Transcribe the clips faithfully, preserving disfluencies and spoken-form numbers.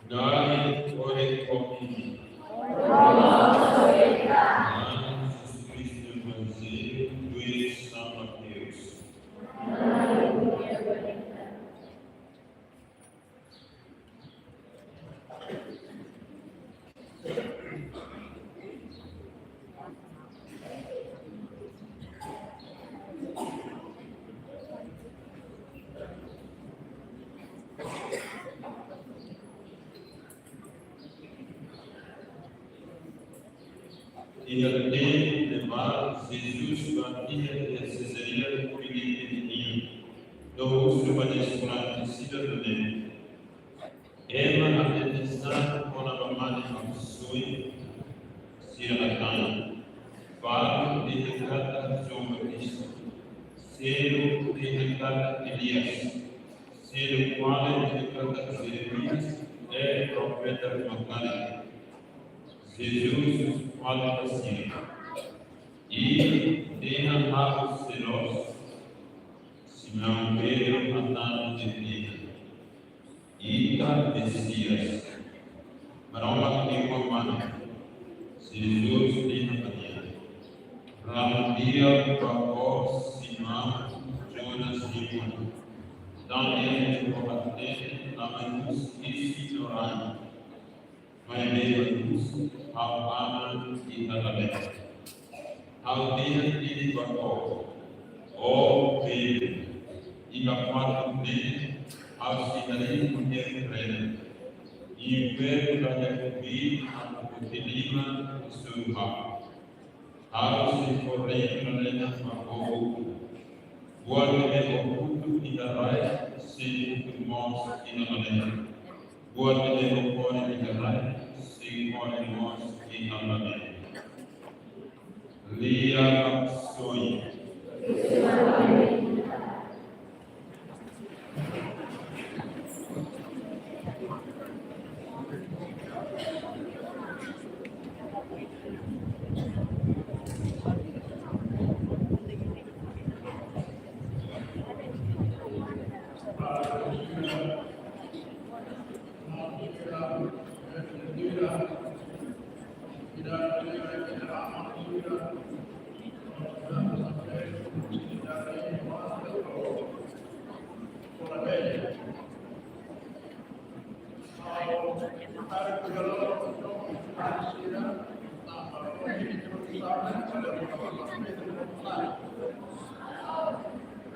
Dani ore kopi. Dani Jesus Kristu Evanjellu tuir São Mateus. Iha tempu ne'ebá, Jesus bá tiha iha Cesareia Filipe nian, no husu ba nia estudante sira nune'e: Ema hatete sá kona-ba Mane Maksoin? Sira hatán: Fali dehan katak João Batista, seluk dehan katak Elias, seluk fali dehan katak Jeremias, ou profeta ruma karik. Jesus fala ba sira: Imi dehan ha'u sé loos? Simão Pedro hatán no dehan: Ita Mesias, Maromak nia Oan-Mane. Jesus dehan ba nia: Rahun-di'ak ba ó, Simão Jonas nia oan. Tanba ne'e ó hatene la'ós husi isin no raan, maibé husi ha'u Aman iha lalehan. Ha'u dehan de'it ba ó, ó Pedro, iha kuartu ne'e ha'u sei harii muhek rena, infernu la iha kbiit atu botir liman hasoru ha'u. Ha'u sei fó reinu lalehan ba ó ukun. Buat ne'ebé ó kotu iha rai sei kotu mós iha lalehan. Buat ne'ebé ó kore iha rai sei kore mós iha lalehan. Lia Maksoin.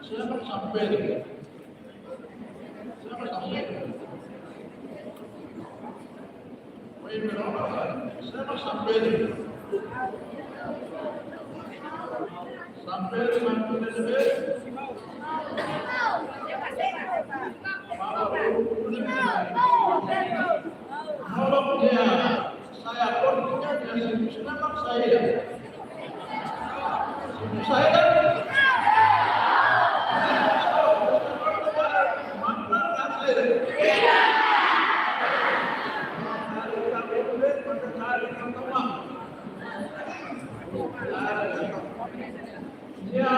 Siapa sampai? Siapa sampai? Siapa sampai? Sampai, sampai, sampai. Kalau dia, saya pun punya dia sendiri, sedangkan saya, saya kan mantan kan saya. Ya,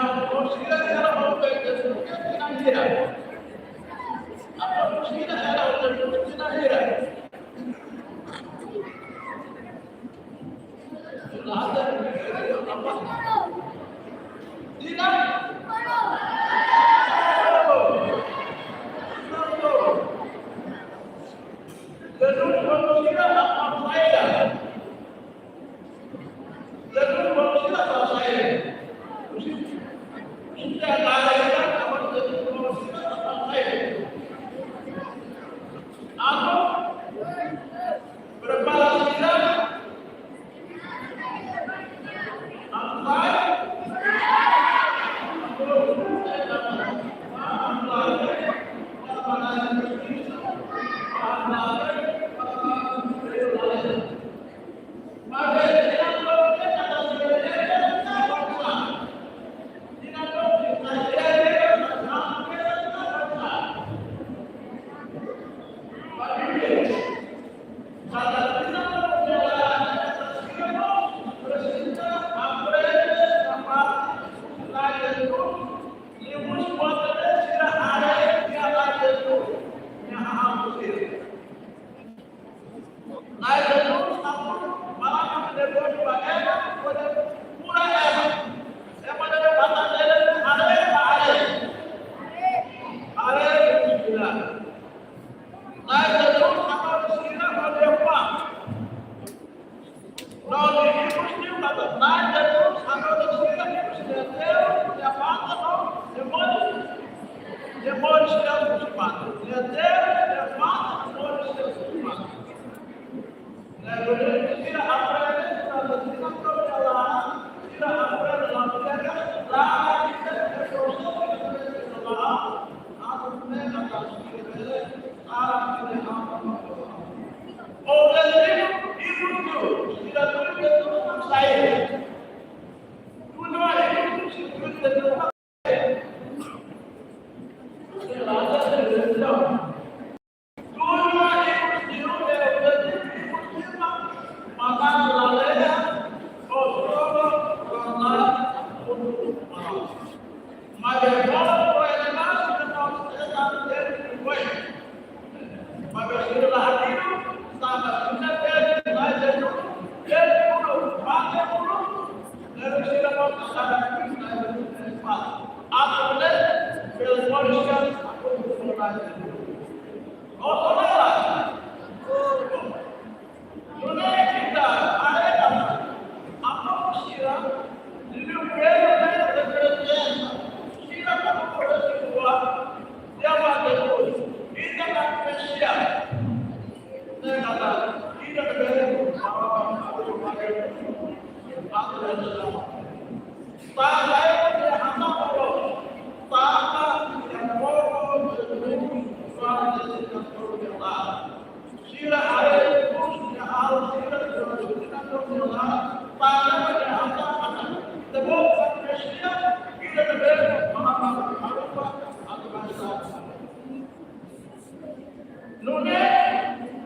Nune'e,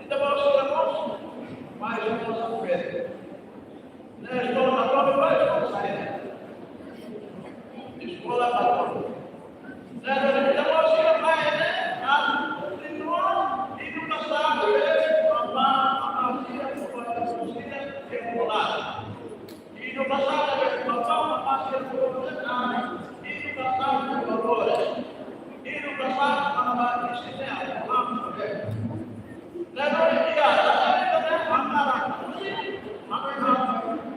ita-boot sira mós mai eskola sa'e. Ne'e eskola katólika, eskola sa'e. Eskola katólika. Ne'e, ita-boot sira mai ne'e, atu kontinua edukasaun ba aman-aman sira, ba aman-aman sira, eskola. Edukasaun ba aman-aman sira, edukasaun ba valores. Edukasaun ba ensinu, ba ensinu. Lalu dia, tapi kita akan, akan, akan,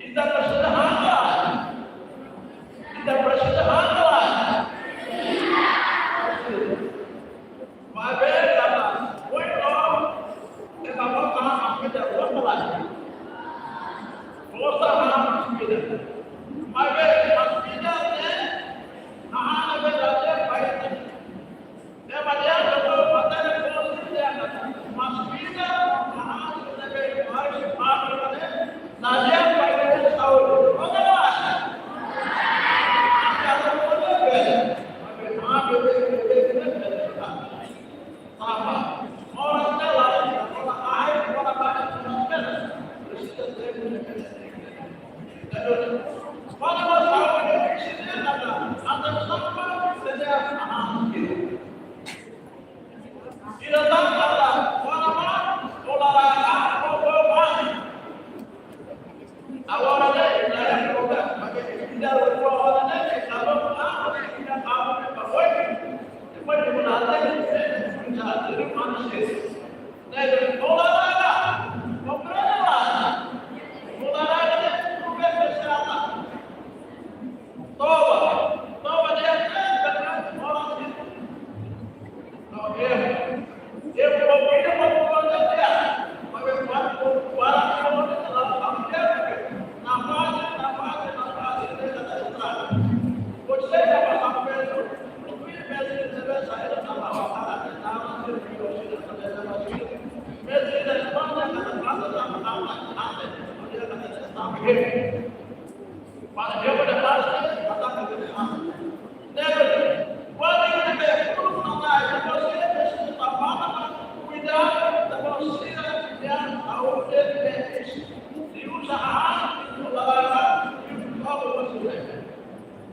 Ita presiza han ka lae? Ita presiza han ka lae? Maibé, ita, ohin loron, ita bá han maski ida, ohin loron. Gosta han maski ida. Maibé, maski ida ne'e, han ne'ebé ita presiza. Ema ida-ne'e atu hatene kona-ba ida-ne'e, maski ida, ah, ida-ne'e mak, mak, ida-ne'e, nia ida-ne'e mak ida-ne'e saúde. Oke, mas? Ida-ne'e mak ida-ne'e, mak ida-ne'e, mak ida-ne'e, tanba, moras ne'e la, moras ai, moras ba, moras ne'e, presiza ter ida-ne'e.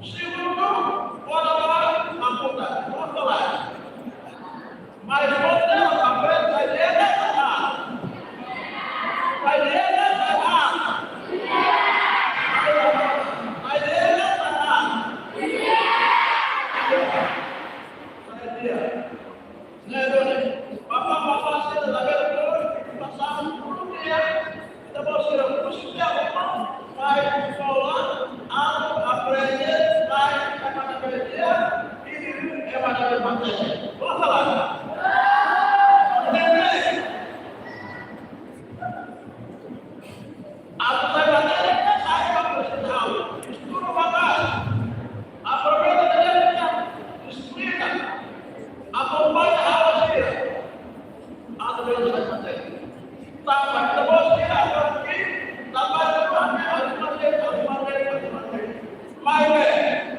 Segundu, ora ora, aponta, ora ora. Mas você não aprende a ler, não. A ler, não. A ler, não. Ne'e duni, papá, papá, sira labele tuur, pasar tuur dia, ita-boot sira husu tiha, ita mai eskola, atu aprende, sai ema nia bele dia, i ema nia bele mate. Masalah. Entende? Atu sai mate, sai ba presiza halo. Estuda maka'as. Aproveita tempu, estuda. Akompaña halo sira. Atu bele sai mate. Tanba ita-boot sira, tanba ita-boot sira, atu mate, atu mate, atu mate. Maibé,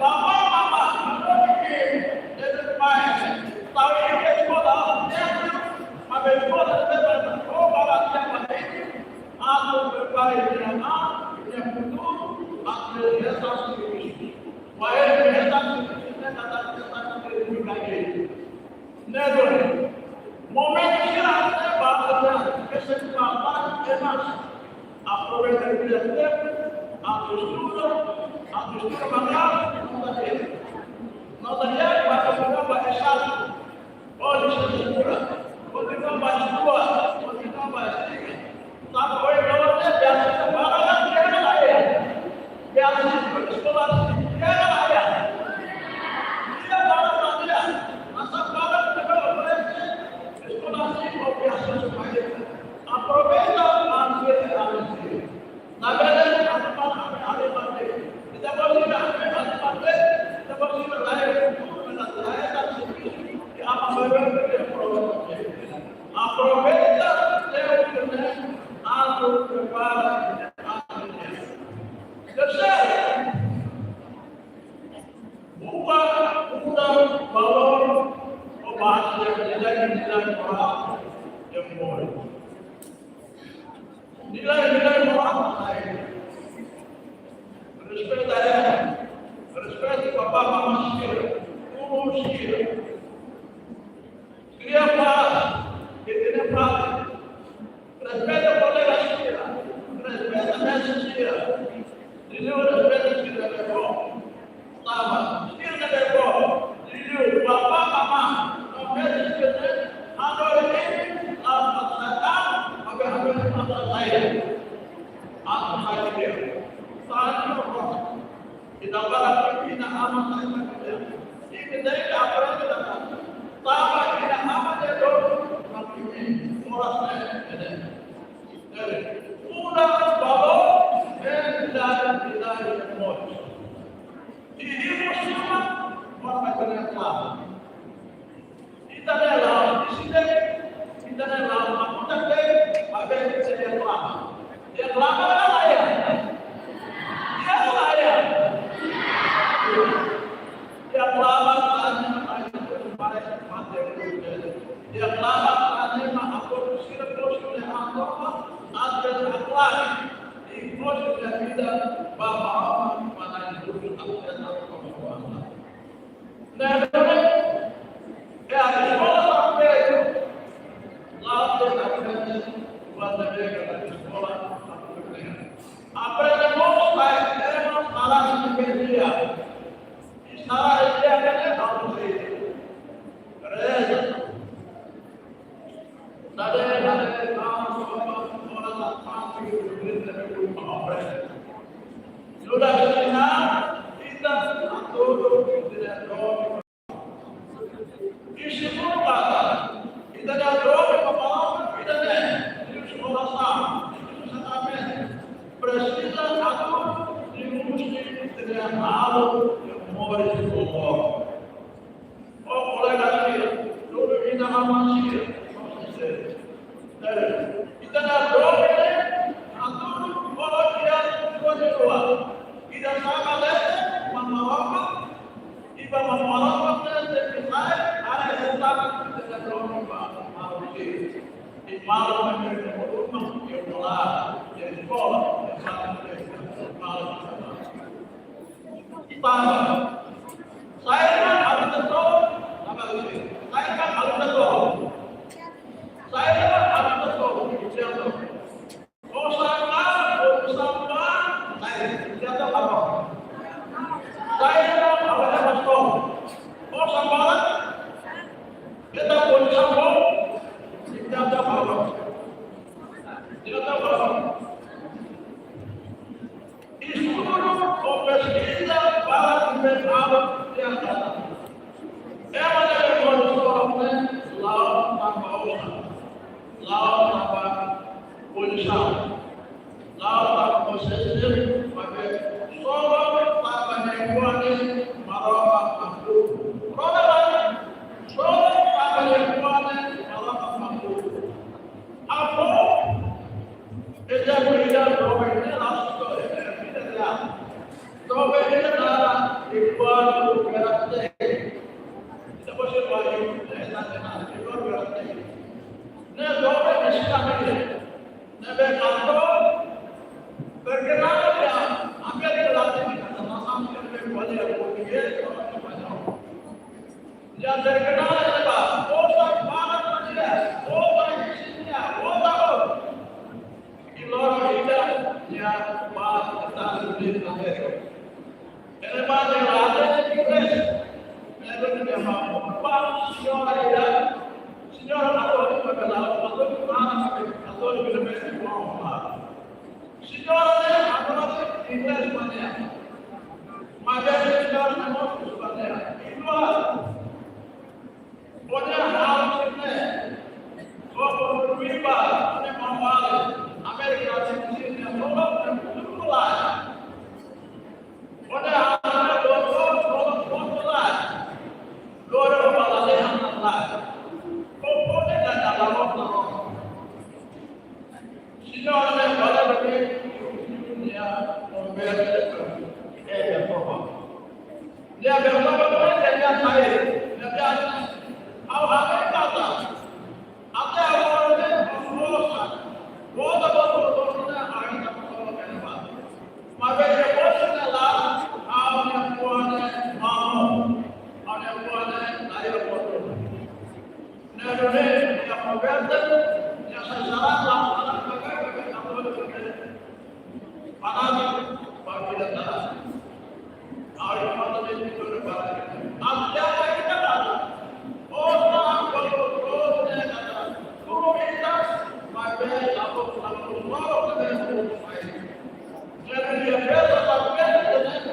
papá, mamá, ita-boot sira, ita-boot sira, tau iha eskola, maibé eskola, ita-boot sira, oh, papá, ita-boot sira, atu prepara ita-nia an, ita-nia futuru, atu bele hetan servisu. Wae hetan servisu, ita-boot sira, ita-boot sira, ita-boot sira, ita-boot sira. Ne'e duni, momentu sira atu ba ita-nia kesempatan emas. Aproveita ita-nia tempu, atu estuda, atu estuda maka'as, nota di'ak. Nota di'ak, ba ita-nia ba S satu. Oh, lisensiatura. Kontinua ba S dua, kontinua ba S tiga. Tanba ohin loron ne'e beasiswa barak iha ne'e. Beasiswa, eskola iha ne'e. Iha barak iha ne'e. Masa barak iha ne'e, eskola iha, beasiswa iha ne'e. Aproveita, ambil, ambil. Labele, ambil, ambil, ambil. Ita-boot sira, ambil, ambil. Ita-boot sira, lae, lae, lae, lae. Aproveita tempu ne'e atu prepara. Terseiru, buka, buka valór ou base nilai, nilai morál yang boa. Nilai, nilai morál. Respeita ema. Respeita papá, mamá sira. Guru sira. Kria pás, kria pás. Respeita kolega sira, respeita mestre sira. Liuliu respeita sira ne'ebé bom. Tanba, sira ne'ebé bom. Liuliu, papá, mamá, no mestre sira, hanorin, la, la, la, la, la, la, la, la, la, la. Ita bala ita aman ita kerja. Ita tidak aprende nada. Tanba ita aman ita dor, makin moras ita. Jadi, muda balo, dan tidak tidak moras. Ita muslim, maka tidak salah. Ita-nia la'o, ita-nia la'o, ita-nia la'o, ita-nia la'o, ita-nia la'o, ita-nia la'o, ita-nia la'o, ita-nia la'o, ita-nia la'o, ita-nia la'o, ita-nia doben ba Maromak, ita-nia orasaun, ita-nia sakramentu, presiza atu diuji ita-nia halo yang moris di Maromak. Oh, kolega sira, dulu ita aman sira. Ita-nia doben, atu kolega sira, ita sama lete, Maromak, iba Maromak, ita bisa, ada yang tak, ita-nia doben, Maromak, ita malu, ita malu, ita malu, ita malu. Tanba, saida mak atu hato'o, tanba, saida mak atu hato'o. Saida mak atu hato'o, ita hato'o. Osan ka, osan ka, saida, ita hato'o. Saida mak atu hato'o. Osan ka, ita hato'o, ita hato'o. Ita hato'o. Estudu ou peskiza para inventadu tiha. Ema ne'ebé mós soro ne'e la'o tanba osan, la'o tanba osan, la'o tanba posesivu, maibé soro tanba ne'e kuane Maromak mampu. Rona lai, soro tanba ne'e kuane Maromak mampu. Apo, ita kuida doben ne'e langsung to, ita kuida ya. Doben ne'e adalah igual berarti. Ita pasti bagi, ita adalah igual berarti. Ne'e doben ne'e sira ne'e. Ne'ebé kantor, bergerak ya, ambil berarti kita sama-sama kita boleh ya, boleh ya, sama-sama. Yang terkenal adalah kota mana saja, kota isinya, kota. Di luar ida, ya, Pak, kita lebih lahir. Ini Pak, yang ada di Inggris. Saya belum punya mampu. Pak, señora ida, señora atau di mana, atau di mana, atau di mana, Pak. Señora ne'e, agora Inglés mane. Maibé señora ne'e mós Espanha. Igual. Pode halo ne'e. Como Cuba, pode mamale. Amérika Latina, Europa, tudo lá. Pode halo ne'e, doutor, pode, pode lá. Agora vou falar de lá. Como pode dar na Europa? Señora ne'e bala bebé, nia konverte, eh, Yehova. Nia berkata, nia sai, nia biasa. Ha'u haree katak, até agora ne'e, mosa, mosa, mosa, mosa, ainda mosa, mosa, mosa. Maibé depois de lá, ha'u-nia kuane mamuk, ha'u-nia kuane aeroportu. Ne'e duni, nia konverte, nia sai sala, sala, sala, sala, sala, sala, para, para vida, sala. Ha'u-nia kuane mamuk, para vida. Até agora, osan, kuane, kuane, kuane, kuane, maibé, aku, aku, aku, aku, aku, aku, aku, jadi, dia biasa, tapi dia biasa.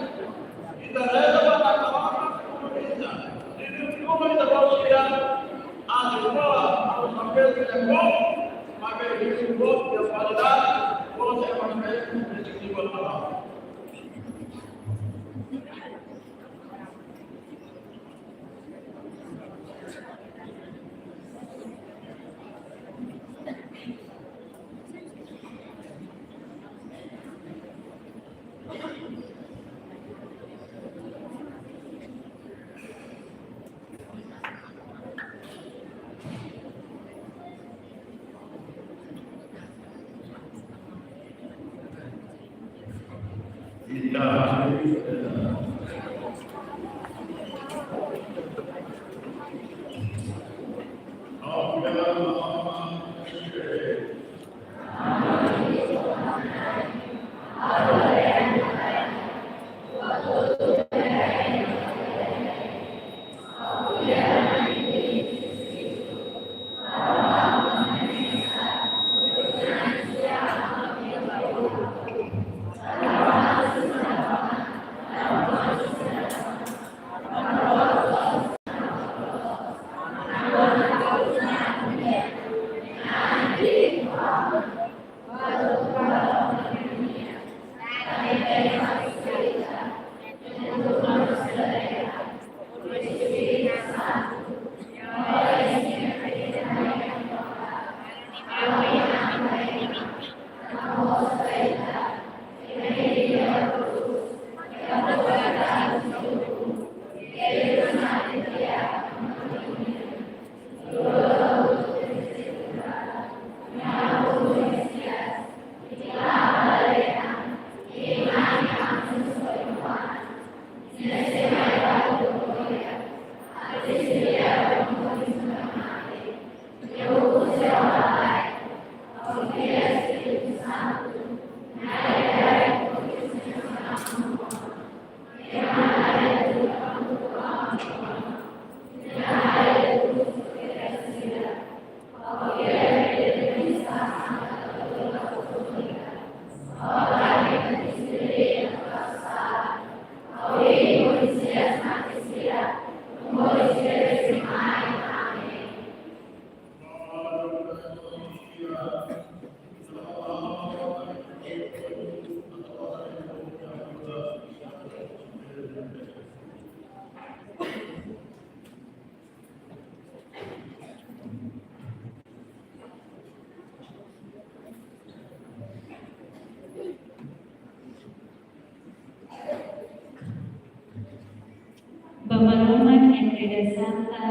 Ba Maromak entrega santa,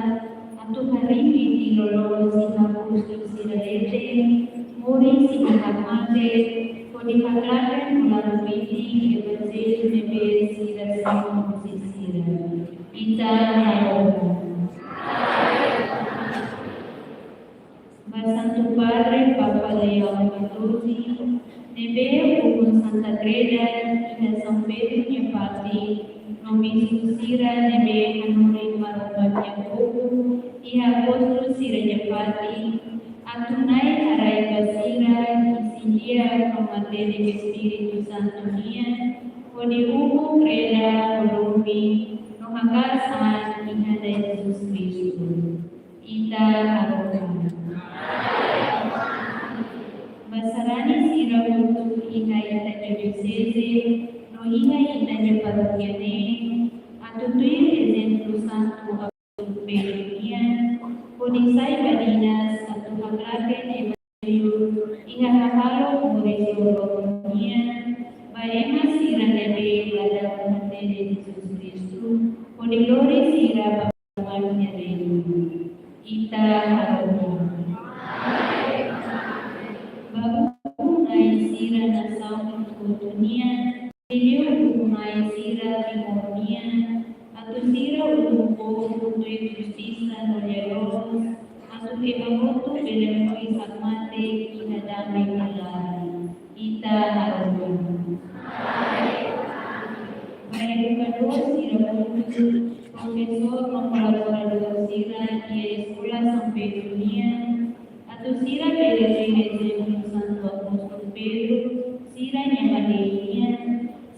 atu harii metin loloos iha apóstolu sira leten, moris iha hakmatek, hodi haklaken no laran metin evanjellu ne'ebé sira simu husi sira. Ita harohan. Ba Santu Padre Papa Leão katorze, ne'ebé ukun Santa Kreda iha São Pedro nia fatin, no bispu sira ne'ebé hanorin Maromak nia povu iha apóstolu sira nia fatin, atu Na'i haraik ba sira isin-di'ak no matenek Espíritu Santu nian, hodi ukun kreda no domin no hakaas an iha Na'i Jesus Kristu. Ita harohan. Ba sarani sira hotu iha ita-nia dioseze no iha ita-nia parókia ne'e, atu tuir ezemplu santu apóstolu Pedro nian, hodi sai badinas atu haklaken evanjellu iha hahalok moris loroloron nian, ba ema sira ne'ebé la dadaun hatene Jesus Kristu, hodi lori sira ba Maromak nia reinu. Ita harohan. Ba ukun-na'in sira nasaun hotu nian, liuliu ukun-na'in sira Timor nian, atu sira uluk povu tuir justisa no lia-loos, atu ema hotu bele moris hakmatek iha dame no laran. Ita harohan. Ba edukadór sira hotu, profesór no kolaboradór sira iha Eskola São Pedro nian, atu sira bele tuir ezemplu santu apóstolu Pedro, sira-nia manein nian,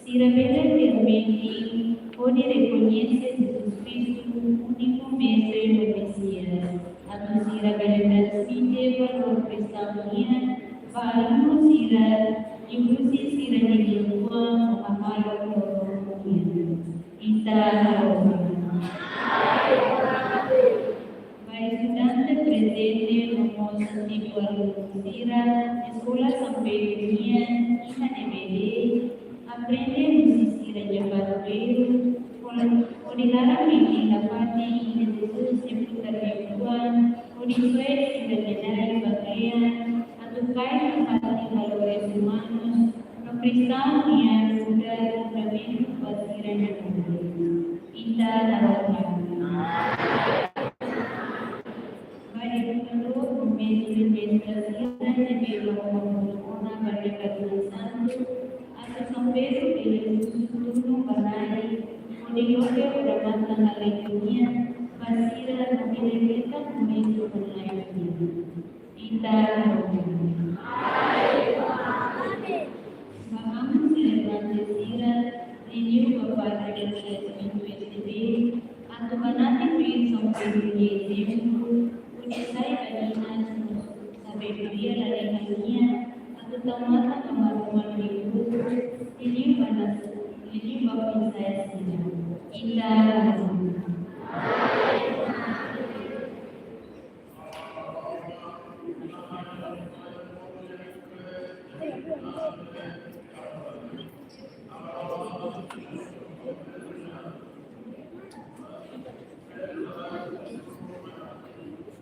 sira bele tuir metin hodi rekoñese Jesus Kristu úniku Mestre no Mesias, atu sira bele transmite valór kristaun nian ba alunu sira liuhusi sira-nia liafuan no hahalok loroloron nian. Ita harohan. Ba estudante prezente no mós antigu alunu sira Eskola São Pedro nian iha ne'ebé de'it, aprende husi sira-nia padroeiru, hodi laran metin nafatin iha Jesus nia futar liafuan, hodi soe sira-nia laran ba kle'an, atu kaer nafatin valores umanus no kristaun nian, livramento ba sira-nia moris. Ita haree. Ba edukadór no mezmu mestra sira ne'ebé lori ona ba Merkadu Santu, atu São Pedro bele husu turnu ba Na'i, hodi loke odamatan alento nian ba sira no bele hetan moris ho laiha nian. Ita haree. Ba amu selebrante sira, liuliu ba Padre Matias Pinto S D B, atu banati tuir São Pedro nia ezemplu, hodi sai baibain no sabedoria lalehan nian, atu tau matan ba Maromak nia grupu, liuliu ba nas-, liuliba foin-sa'e sira. Ita haree.